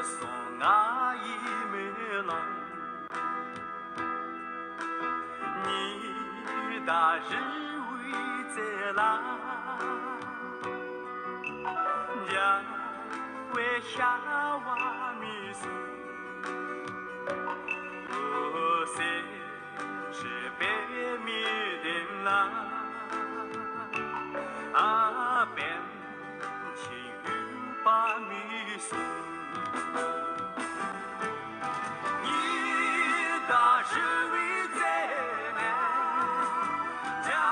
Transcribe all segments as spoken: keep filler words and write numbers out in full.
སོང་ང་ཡིད་མི་ལང་། ཉི་ཟླ་རི་བོའི་རྩེ་ལ། འཇའ་བའི་ཤ་བ་མིག་གསུམ། འོད་ཟེར་འཕྲོས་པའི་མིག་མདུན་ལ། ཨ། པཎ་ཆེན་འོད་དཔག་མེད་གསུམ། ཉི་ཟླ་རི་བོའི་རྩེ་ནས། འཇའ་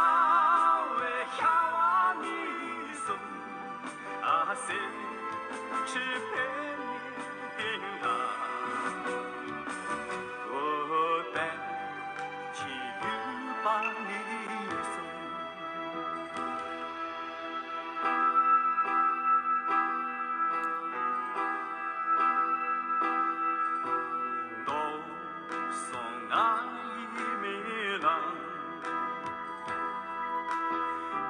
བའི་ཤ་བ་མིག་གསུམ། ཨ། འོད་ཟེར་འཕྲོས་པའི་མིག་མདུན་ལ། འོ། པཎ་ཆེན་འོད་དཔག་མེད་གསུམ། མདོ་སོང་ང་ཡིད་མི་ལང་།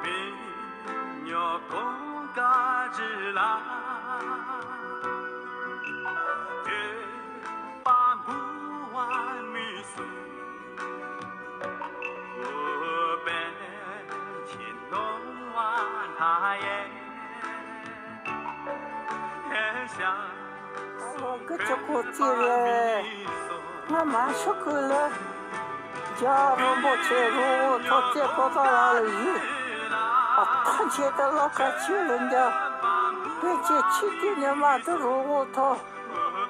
མི་ཉོ་གོང་དཀར་རི་ལ། འོད་དཔག་འབུལ་བ་མིག་གསུམ། འོ། པཎ་ཆེན་ནོར་བ་ལྷ་ཡི་ཞབས། ཨ་ལོ་ཀི་ཅི་ཀོ་ཅི་རེད། ང་མ་ཤོ་ཁུ་ལ། རྒྱལ་བ་རིན་པོ་ཆེ་རི་བོ་ཐོག་རྩེ་པོ་ཏ་ལ་ལ་ཡོད། ཨ། ཐང་ཆེ་ཏ་ལ་ཁ་ཆེ་ལ་འདྲ། པཎ་ཆེན་ཆོས་ཀྱི་ཉི་མ་དུ་རི་བོ་ཐོག་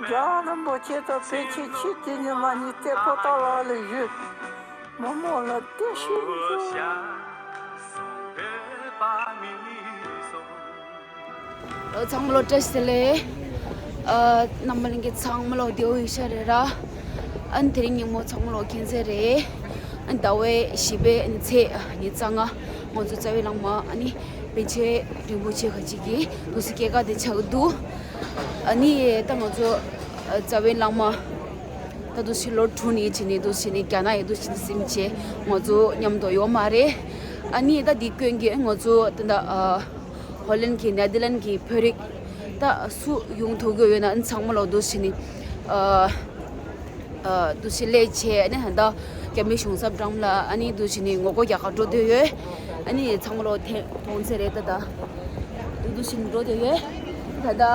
རྒྱལ་བ་རིན་པོ་ཆེ་དང་པཎ་ཆེན་ཆོས་ཀྱི་ཉི་མ་གཉིས་རྩེ་པོ་ཏ་ལ་ལ་ཡོད། མི་མང་ལ་བདེ་སྐྱིད་འདུག། ཚང་མ་ལོ་བཀྲ་ཤིས་བདེ་ལེགས། ཨ། རྣམ་པ་ལྷན་རྒྱས་ཚང་མ་ལོ་བདེ་པོ་ཡོད་ཤག་རེད་ར། ཨ་ནི་དེ་རིང་ཉིན་མོ་ཚང་མ་ལོ་མཁྱེན་གསལ་རེད། ཨ་ནི་ཟླ་བའི་བཞི་པའི་ཨ་ནི་ཚེས་ཉི་ཤུ་རྩ་ལྔ་ང་ཚོ་རྩ་བའི་བླ་མ་ཨ་ནི་པཎ་ཆེན་རིན་པོ་ཆེ་ཁ་ཅིག་གི་འདུག་སེ་སྐྱེས་སྐར་དེ་ཆགས་ཀྱི་འདུག། ཨ་ནི་ད་ང་ཚོ་རྩ་བའི་བླ་མ་ད་འདུག་སེ་ལོ་དྲུག་ནས་བྱས་ནས་འདུག་སེ་ནས་རྒྱ་ནག་ཡི་འདུག་སེ་ཟིན་བྱས་ང་ཚོ་མཉམ་དུ་ཡོད་མ་རེད། ཨ་ནི་ད་འདི་སྐྱོན་གྱིས་ང་ཚོ་ད་ད་ཨ། ཧོ་ལན་གྱི་ནེ་དར་ལན་གྱི་བོད་རིགས་ད་སུ་ཡོང་ཐུབ་ཀྱི་ཡོད་ན་ཚང་མ་ལོ་འདུག་སེ་ནི་ཨ་ཨ་འདུག་སེ་སླེབས་བྱས་ཨ་ནི་ད་རྒྱ་མི་གཞུང་ཚབ་འགྲམ་ལ་ཨ་ནི་འདུག་སེ་ནི་ངོ་རྒོལ་རྒྱག་ག་འགྲོ་འདོད་ཡོད། ཨ་ནི་ཚང་མ་ལོ་ཐེ་གཏོང་ཚེ་རེད་ད་ད་འདུག་འདུག་སེ་ནི་འགྲོ་འདོད་ཡོད། ད་ད་ཨ་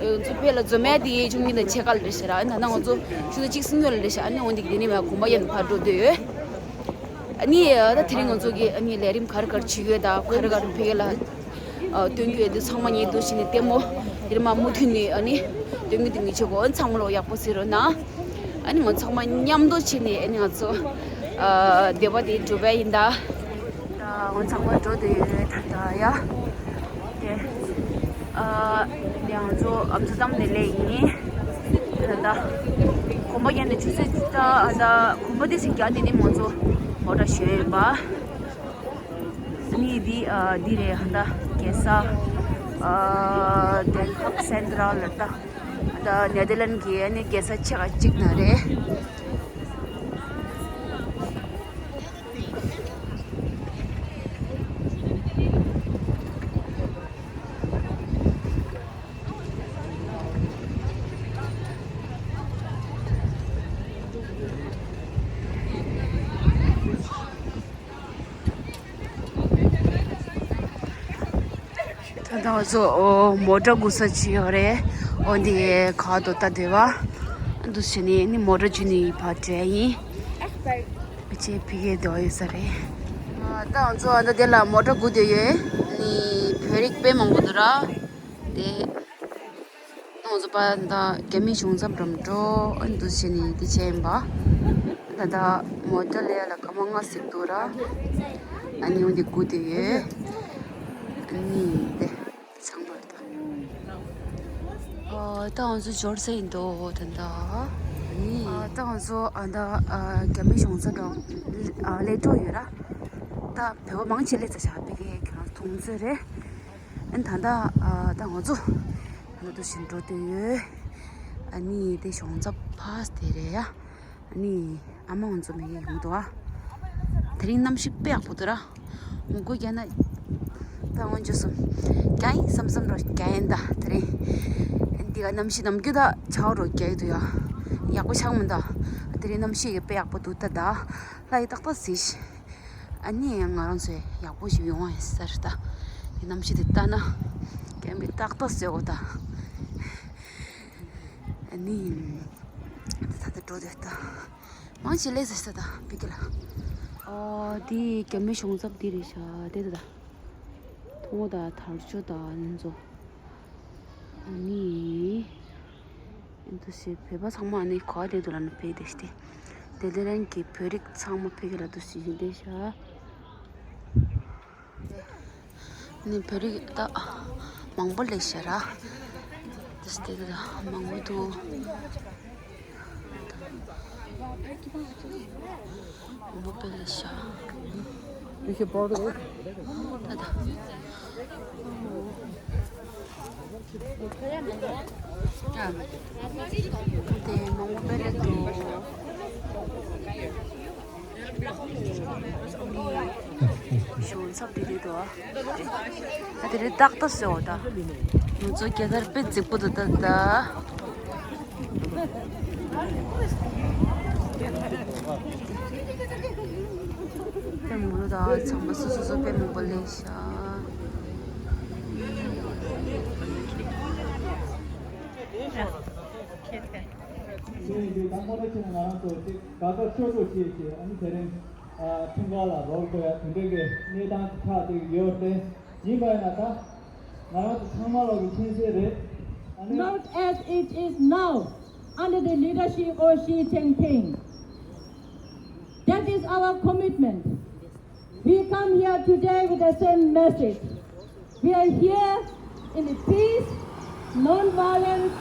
ང་ཚོ་བོད་ལ་འཛོམས་ཡ་དེ་བཅུ་གཉིས་དང་ཕྱེད་ཀ་ལ་རེད་ཤག་ར། ཨ་ནི་ད་ད་ང་ཚོ་ཆུ་ཚོད་གཅིག་ཟིན་ཡོད་ལ་རེད་ཤག། ཨ་ནི་འོན་ཏེ་དེ་ནི་མ་གོམ་པ་ཡན་ཕར་འགྲོ་འདོད་ཡོད། ཨ་ནི་ད་དེ་རིང་ང་ཚོ་གི་ཨ་ནི་ལས་རིམ་ག་རེ་ག་རེ་བྱེད་ཀྱི་ཡོད་དང་ག་རེ་ག་རེ་ཕ་གི་ལ་ཨ་སྟོན་གྱི་ཡོད་འདུག་ཚང་མ་ངས་འདུག་སེ་ནི་ལྟད་མོ་དེ་རིང་མུ་མཐུད་ནས་ཨ་ནི་སྟོན་གྱི་འདུག་ངེས་ཆོག་གོ། ཚང་མ་ལོ་ཡག་པོ་གཟིགས་རོགས་གནང་། ཨ་ནི་ང་ཚང་མ་མཉམ་དུ་བྱས་ནས་ཨ་ནི་ང་ཚོ་ཨ་སྡེ་པ་དེ་འགྲོ་བ་ཡིན་ད། ད་ང་ཚང་མ་འགྲོ་འདོད་ཡོད་ད་ད་ཡ། དེ་ཨ་དེ་ང་ཚོ་ཨམ་སི་ཊར་ཌམ་ནས་སླེབས་ཡིན། ད་ད་གོམ་པ་བརྒྱབ་ནས་ཆུ་ཚོད་ད་ད་གོམ་པ་དེ་ཞིག་བརྒྱབ་ནས་ནི་ང་ཚོ་མོ་ཊ་ཞོན་ཡོད་པ། ཨ་ནི་འདི་ཨ་འདི་རེད་ད་རྒྱལ་ས་ཨ་དེན་ཧག་སེན་ཏྲལ་ལ་ད་ད་ནེ་དར་ལན་གྱི་ཨ་ནི་རྒྱལ་ས་ཆེ་ཁག་གཅིག་ན་རེད། ད་ལྟ་ང་ཚོ་ཨོ་མོ་ཊ་སྒུག་ས་ཅིག་ཡོད་རེད། ཨོ་འདི་ཁ་དོ་ལྟ་བསྡད་པ། འདུག་སེ་ནི་ནི་མོ་ཊ་ཅིག་ནི་ཕར་འགྲོ་ཡིན། ཅེ་ཕི་གེ་དོ་ཡོད་ས་རེད། ད་ང་ཚོ་ཨ་ད་དེ་ལ་མོ་ཊ་སྒུག་བསྡད་ཡོད། ནི་བོད་རིགས་དཔེ་མང་པོ་འདུག་ར། དེ་ང་ཚོ་པ་ད་རྒྱ་མི་གཞུང་ཚབ་འགྲམ་འགྲོ་ཨ་འདུག་སེ་ནི་དེ་བྱས་ཡིན་པ། ད་ད་མོ་ཊ་ལས་ལ་སྐར་མ་ལྔ་ཟིན་འདུག་ར། ཨ་ནི་འོ་འདི་སྒུག་བསྡད་ཡོད། ཨ་ནི་དེ། ཚང་མ་ད། ཨ་ད་ང་ཚོ་འབྱོར་ས་ཡིན་འདུག་ད་ད། ཨ་ནི། ཨ་ད་ང་ཚོ་ཨ་ད་ཨ་རྒྱ་མི་གཞུང་ཚབ་འགྲམ་ཨ་སླེབས་འགྲོ་ཡོད་ར། ད་བོད་པ་མང་ཆེ་སླེབས་ཚར་ཤག་ཕ་གི་ཁྱེད་རང་མཐོང་ཚོད་རེད། ཨ་ནི་ད་ད་ཨ་ད་ང་ཚོ་ཨ་ད་འདུག་སེ་འགྲོ་འདོད་ཡོད། ཨ་ནི་དེ་གཞུང་ཚབ་ཕ་སི་དེ་རེད་ཡ། ཨ་ནི་ཨ་མ་ང་ཚོ་མི་ཡོང་འདུག་ཨ། དེ་རིང་གནམ་གཤིས་དཔེ་ཡག་པོ་འདུག་ར། ངོ་རྒོལ་རྒྱག་ན་ད་འོན་ཅོ་སོང་། རྒྱག་ཡིན་བསམ་བསམ་ར་རྒྱག་ཡིན་ད་དེ་རིང་། ཨ་ནི་ དེ་ག་གནམ་གཤིས་ནམ་རྒྱུན་ད་ཆར་པ་རོ་རྒྱག་གི་འདུག་ཡ། ཡག་པོ་ཆགས་མི་འདུག་དེ་རིང་གནམ་གཤིས་ཡོད་པ་ཡག་པོ་འདུག་ད་ད་ལྷ་ཡི་ཏག་ཏག་ཟིག་ཨ་ནི་ང་རང་ཚོས་ཡག་པོ་ཞིག་ཡོང་བ་ཡིན་ས་རེད་ད། དེ་གནམ་གཤིས་དེ་ལྟ་ན་སྐྱེ་མི་ཏག་ཏག་ཟེར་གོ་ད། ཨ་ནི་ད་ད་འགྲོ་དེ་ད་མང་ཆེ་ལས་ཟེར་ས་ད་བི་ཀི་ལ། ཨོ་དེ་སྐྱེ་མི་གཞུང་ཚབ་དེ་རེད་ཤག་དེ་ད་ད་ཐོང་ད་དར་ཆུ་ད་ཨ་ནི་ཚོ། ཨ་ནི། འདུ་སེ་བོད་པ་ཚང་མ་ཨ་ནི་གོ་བ་དེ་འདུག་ལ་ནི་ཕེབས་བསྡད་ཤག་དེ་ལས་རང་གི་བོད་རིགས་ཚང་མ་ཕེབས་ཀྱི་ལ་འདུ་སེ་ཡིན་བསྡད་ཤག་ནི་བོད་རིགས་ད་མང་པོ་ལས་ཤག་ར། འདུ་སེ་དེ་ད་མང་པོ་འདུག་མོ་པེ་ལེ་ཤ། You should borrow the ད་ད། དེ་མོ་པེ་ལེ་དུ། ཞོན་ཚབ་དེ་རེད་དོ། ད་དེ་རེད་ཏག་ཏག་ཟེར་འོ་ད། ང་ཚོ་རྒྱ་གར་དཔེ་རྫིག་པོ་འདུག་ད་ད། དཔེ་མང་པོ་ད་ཚང་མ་སོ་སོ་སོ་དཔེ་མང་པོ་ལས་ཤག་དེ་ཡིན་དུས་ད་སྔོན་ཆད་ང་རང་ཚོ་ཅིག་དགའ་དགའ་སྤྲོ་སྤྲོ་བྱས་བྱས་ཨ་ནི་དེ་རིང་ཨ་ཁྲིམས་ཁང་ལ་རོལ་དགོས་ཡ་དེ་འདྲའི་གི་གནས་སྟངས་ཆགས་བསྡད་ཡོད་རེད། ཡིན་པ་ཡིན་ན་ད་ང་རང་ཚོ་ཚང་མ་ལོག་གི་མཁྱེན་གསལ་རེད། ཨ་ནི། Not as it is now under the leadership of Xi Jinping. That is our commitment. We come here today with the same message. We are here in the peace, non-violence,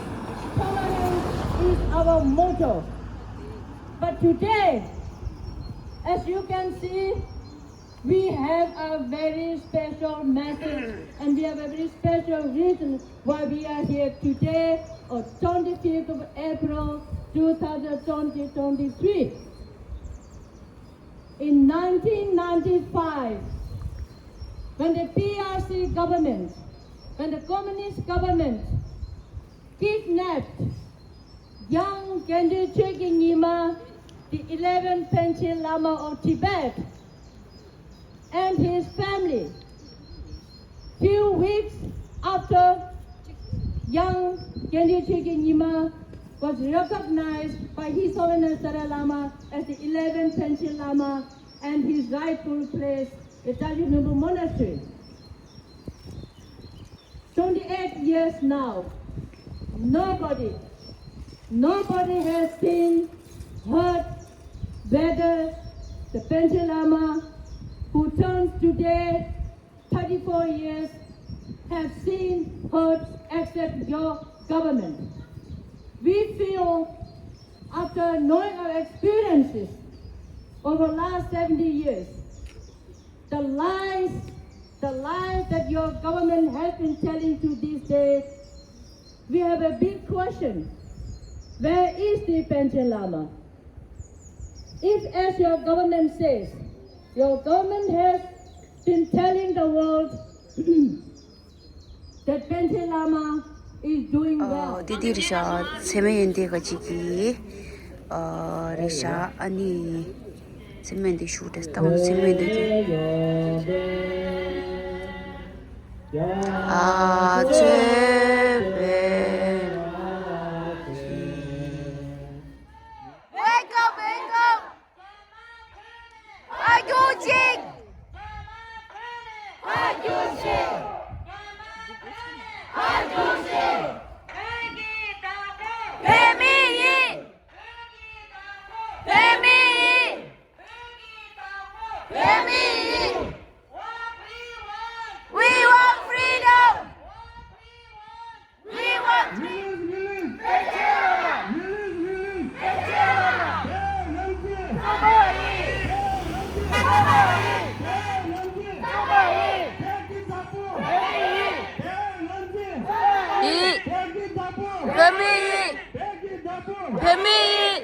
tolerance is our motto. But today, as you can see, we have a very special message and we have a very special reason why we are here today on twenty-fifth of April two thousand twenty-three. In nineteen ninety-five, when the P R C government, when the communist government kidnapped young Genri Chökyi Nyima, the eleventh Panchen Lama of Tibet, and his family. Few weeks after young Genri Chökyi Nyima was recognized by His Holiness Dalai Lama as the eleventh Panchen Lama and his rightful place, the Tayug Nunbu Monastery. Twenty-eight years now, nobody, nobody has seen, heard whether the Panchen Lama who turns today thirty-four years have seen, heard except your government. We feel, after knowing our experiences over last seventy years, the lies, the lies that your government has been telling to this day, we have a big question. Where is the Panchen Lama? If, as your government says, your government has been telling the world that Panchen Lama is doing well. དེ་དེ་རེད་ཤག་མཚན་མོ་ཡིན་དེ་ག་ཅིག་གི་རེད་ཤག་ཨ་ནི་མཚན་མོ་ཡིན་དེ་ཞུ་དྲེས་ད་ང་ཚོ་མཚན་མོ་ཡིན་དེ་དེ། ཨ་ཚོས་བེ། Wake up, wake up! ཕར་རྒྱུགས་ཤིག་ཕར་རྒྱུགས་ཤིག་ཕར་རྒྱུགས་ཤིག་བོད་མི་ཡིན། བོད་མི་ཡིན། བོད་མི་ཡིན། We want freedom! We want Release, release! Release, release! ཡིན། བོད་མི་ཡིན། བོད་མི་ཡིན།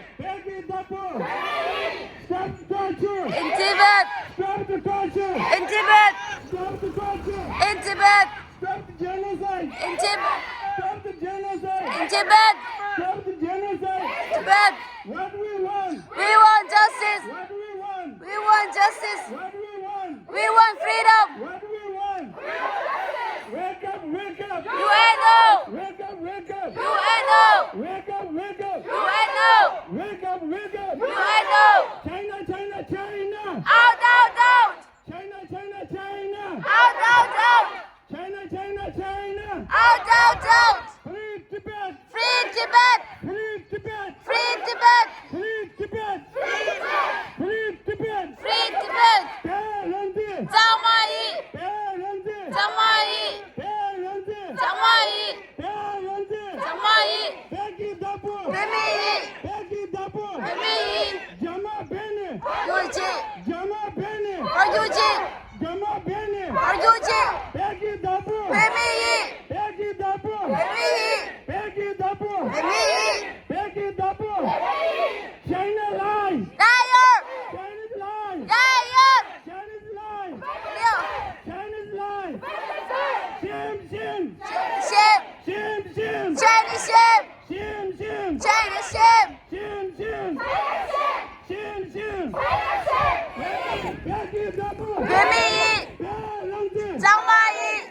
Stop the torture! In Tibet! Stop the torture! In Tibet! Stop the torture! In Tibet! Stop the genocide! In Tibet! Stop the genocide! In Tibet! Stop the genocide! Tibet! What we want? We want justice! What we want? We want justice! What we want? We want freedom! What we want? Wake up, wake up! U N O! Wake up, wake up! U N O! Wake up, wake up! U N O! Wake up, wake up! U N O! China, China, China! Out, out, out! China, China, China! Out, out, out! China, China, China! Out, out, out! Free Tibet! Free Tibet! Free Tibet! བོད་རང་བཙན། བཙག་མ་ཡིན། བཙག་མ་ཡིན། བཙག་མ་ཡིན། བཙག་མ་ཡིན། བཙག་མ་ཡིན། བོད་མི་ཡིན། བོད་མི་ཡིན། རྒྱ་མ་བོད་ནས། རྒྱུ་ཅིག་རྒྱ་མ་བོད་ནས། རྒྱུ་ཅིག་རྒྱ་མ་བོད་ནས། རྒྱུ་ཅིག་བོད་ཀྱི་བདག་པོ། བོད་མི་ཡིན། བོད་ཀྱི་བདག་པོ། བོད་མི་ཡིན། བོད་ཀྱི་བདག་པོ། བོད་མི་ཡིན། བོད་ཀྱི་བདག་པོ། བོད་མི་ཡིན། China lie! Liar! Chinese lie! Liar! Chinese lie! Liar! Chinese lie! Shame, shame! Shame! Shame, shame! Chinese shame! Shame, shame! China shame! Shame, shame! Shame, shame! བོད་མི་ཡིན། བཙག་མ་ཡིན།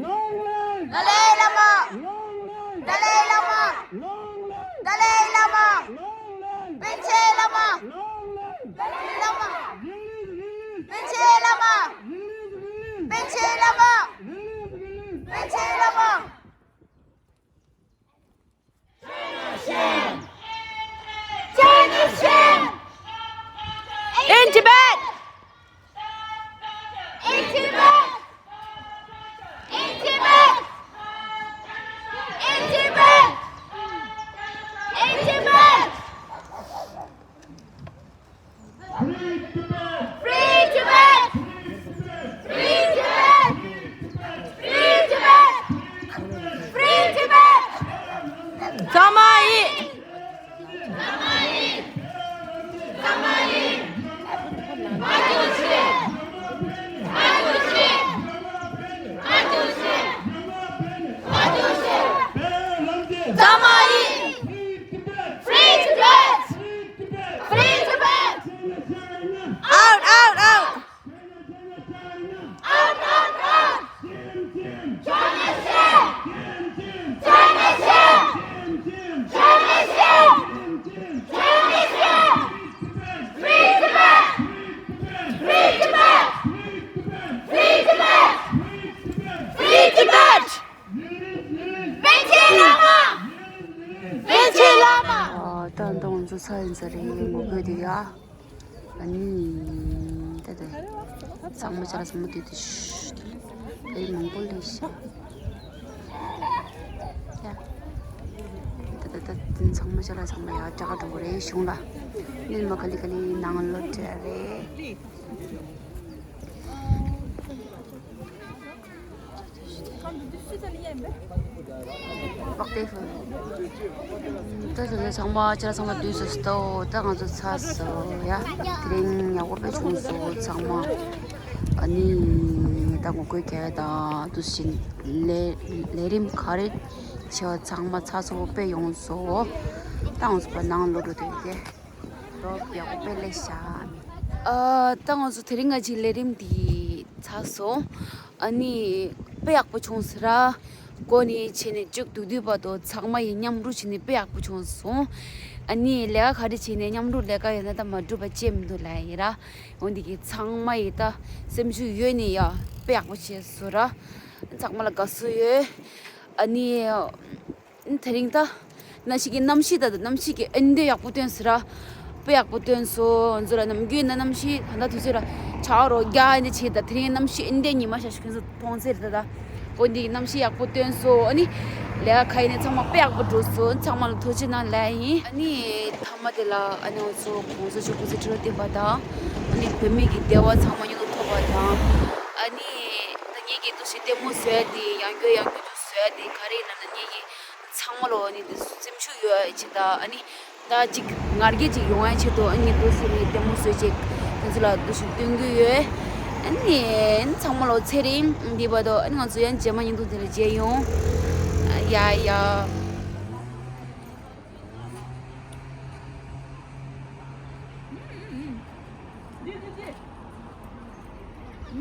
Long live! ཏཱ་ལའི་བླ་མ། Long live! ཏཱ་ལའི་བླ་མ། Long live! ཏཱ་ལའི་བླ་མ། Long live! པཎ་ཆེན་བླ་མ། Long live! པཎ་ཆེན་བླ་མ། Release, release! པཎ་ཆེན་བླ་མ། Release, release! པཎ་ཆེན་བླ་མ། Release, release! པཎ་ཆེན་བླ་མ། China shame! In Tibet! In Tibet! In Tibet! In Tibet! In Tibet! Free Tibet! Free Tibet! Free Tibet! Free Tibet! Free Tibet! བཙག་མ་ཡིན། བཙག་མ་ཡིན། བཙག་མ་ཡིན། བཙག་མ་ཡིན། བཙག་མ་ཡིན། Free Tibet! Free Tibet! Free Tibet! Out, out, out! Out, out, out! China shame! China shame! China shame! China shame! Free Tibet! Free Tibet! Free Tibet! Free Tibet! པཎ་ཆེན་བླ་མ། པཎ་ཆེན་བླ་མ། ཨ། ད་ད་ང་ཚོ་ཚར་ཡིན་ས་རེད། ངོ་རྒོལ་དེ་ཡ། ཨ་ནི། ད་ད། ཚང་མ་ཅ་ལག་ཚང་མ་དེ་དེ་ཤུ། དེ་མང་པོ་ལས་ཤ། ཡ། ད་ད་ད་དེ་ཚང་མ་ཅ་ལག་ཚང་མ་ཡ་ཅག་འགྲོ་གི་རེད་གཞུང་ལ། ནི་མ་ག་ལེ་ག་ལེ་ནང་ལོག་འགྲོ་རེད། ད་ཚང་མ་ཁྱེད་རང་ཚང་མ་དུས་སུ་ལྟོ། ད་ང་ཚོ་ཚར་སོང་ཡ། དེ་རིང་ཡག་པོ་དཔེ་བྱུང་སོང་ཚང་མ། ཨ་ནི་ད་ངོ་རྒོལ་རྒྱག་ཡ་དང་དུས་ཆེན་ལས་ལས་རིམ་ག་རེ་བྱས་པ་ཚང་མ་ཚར་སོང་། དཔེ་ཡོང་སོང་། ད་ང་ཚོ་ཕར་ནང་ལོག་འགྲོ་དེ་དེ། རོབ་ཡག་པོ་དཔེ་ལེགས་ཤག་ཨ། ད་ང་ཚོ་དེ་རིང་ང་ཅིག་ལས་རིམ་འདི་ཚར་སོང་། ཨ་ནི་དཔེ་ཡག་པོ་བྱུང་ཟེར་ར། འགོ་ནས་བྱས་ནས་མཇུག་ཏུ་བསྡུས་བར་དུ་ཚང་མ་ཡིས་མཉམ་རུབ་བྱས་ནས་དཔེ་ཡག་པོ་བྱུང་སོང་། ཨ་ནི་ལས་ཀ་ག་རེ་བྱས་ནས་མཉམ་རུབ་ལས་ཀ་ཡོད་ན་ད་མ་འགྲུབ་པ་ཅི་མི་འདུག་ལབ་ཡིན་ར། འོན་ཏེ་གི་ཚང་མ་ཡིས་ད་སེམས་ཤུགས་ཡོད་ནས་ཡ་དཔེ་ཡག་པོ་བྱས་སོང་ར། ཚང་མ་ལ་དགའ་བསུ་ཡོད། ཨ་ནི། དེ་རིང་ད། གནམ་གཤིས་ཀྱི་གནམ་གཤིས་ད་ད་གནམ་གཤིས་ཀྱི་ཨེ་འདྲ་ཡག་པོ་སྟོན་སོང་ར། དཔེ་ཡག་པོ་སྟོན་སོང་། ང་ཚོ་ལ་ནམ་རྒྱུན་ན་གནམ་གཤིས་ད་ད་དུས་ཚོད་ར་ཆར་རོ་རྒྱག་ཨེ་འདྲ་བྱེད། ད་དེ་རིང་གནམ་གཤིས་ཨེ་འདྲ་ཉི་མ་ཤར་ཤག་ཁྱོད་ཚོ་མཐོང་ཚེ་རེད་ད། ད་འོན་ཏེ་གནམ་གཤིས་ཡག་པོ་སྟོན་སོང་། ཨ་ནི་ལས་ཀ་ག་ཡིན་ནའི་ཚང་མ་དཔེ་ཡག་པོ་འགྲོ་སོང་། ཚང་མ་ལ་ཐུགས་རྗེ་གནང་ལབ་ཡིན། ཨ་ནི་མཐའ་མ་དེ་ལ་ཨ་ནི་ང་ཚོ་གོང་ས་མཆོག་སྐུ་ཚེ་ཁྲི་ལོ་བརྟན་པ་དང་། ཨ་ནི་བོད་མི་གི་བདེ་བ་ཚང་མ་མྱུར་དུ་ཐོབ་པ་དང་། ཨ་ནི་ད་ངེད་ཀྱི་འདུ་ཤེས་ལྟད་མོ་བཟོས་ཏེ་ཡང་བསྐྱར་ཡང་བསྐྱར་དུ་བཟོས་ཏེ་ག་རེ་ཡིན་ན་ད་ངེད་ཀྱི་ཚང་མ་ལོ་ནི་འདི་སེམས་ཤུགས་ཡོད་ཅེས་ད། ཨ་ནི་ད་ཅིག་ང་རྒྱལ་ཅིག་ཡོང་ཡ་ཆེད་དུ་ཨ་ནི་འདུག་སེ་ནི་ལྟད་མོ་བཟོས་ཅིག་དེ་ཚོ་ལ་འདུ་ཤེས་སྟོན་གྱི་ཡོད། ཨ་ནི་ཚང་མ་ལོ་ཚེ་རིང་འདི་བར་དུ། ཨ་ནི་ང་ཚོ་ཡང་རྗེས་མ་བརྙན་ཐུང་དེ་ལ་མཇལ་ཡོང་། ཡ་ཡ།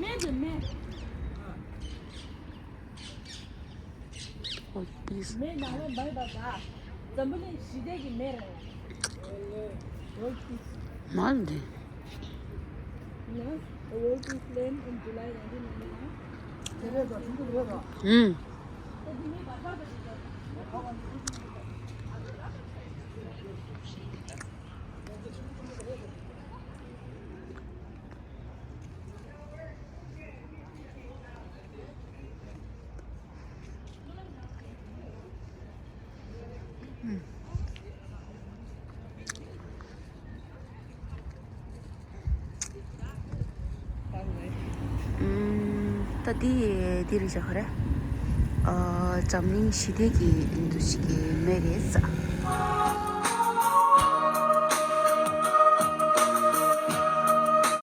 མེ་ནང་ལ་མེ་འབར་འདུག་འཛམ་བུ་གླིང་ཞི་བདེ་གི་མེ་རེད། World peace. མ་འདི། ཡང་World Peace Plan in July nineteen ninety-nine. ཨུམ། ཨུམ། ད་འདི་འདི་རེད་ཤག་ག་རེ། ཨ། འཛམ་གླིང་ཞི་བདེ་གི་འདུ་ཤེས་ཀྱི་མེ་རེད་ཟེར།